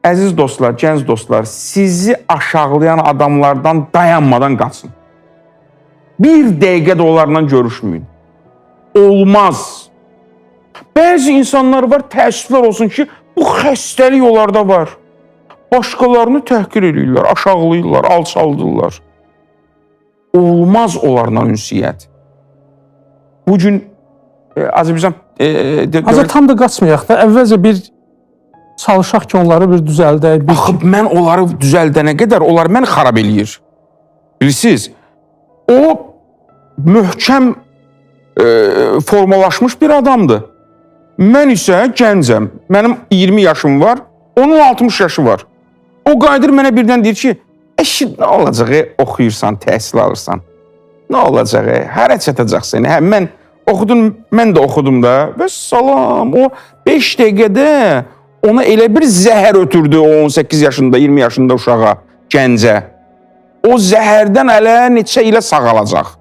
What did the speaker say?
Əziz dostlar, gənc dostlar, sizi aşağılayan adamlardan dayanmadan qaçın. Bir dəqiqə də onlarla görüşməyin. Olmaz. Bəzi insanlar var, təəssüflər olsun ki, bu xəstəlik onlarda var. Başqalarını təhqir eləyirlər, aşağılayırlar, alçaldırlar. Olmaz onlarla ünsiyyət. Bu gün Azərbaycan Azər, tam da qaçmayaq da. Əvvəlcə bir çalışaq ki, onları bir düzəldək. Bir... Axı mən onları düzəldənə qədər onlar məni xarab eləyir. Bilirsiniz? O möhkəm formalaşmış bir adamdır. Mən isə gəncəm. Mənim 20 yaşım var, onun 60 yaşı var. O qayıdır mənə birdən deyir ki, əşi nə olacaq, oxuyursan, təhsil alırsan. Nə olacaq, hara çatacaqsan? Hə, mən oxudum, mən də oxudum da. Və salam, o 5 dəqiqədə ona elə bir zəhər ötürdü o 18 yaşında, 20 yaşında uşağa, gəncə. O zəhərdən hələ neçə ilə sağalacaq.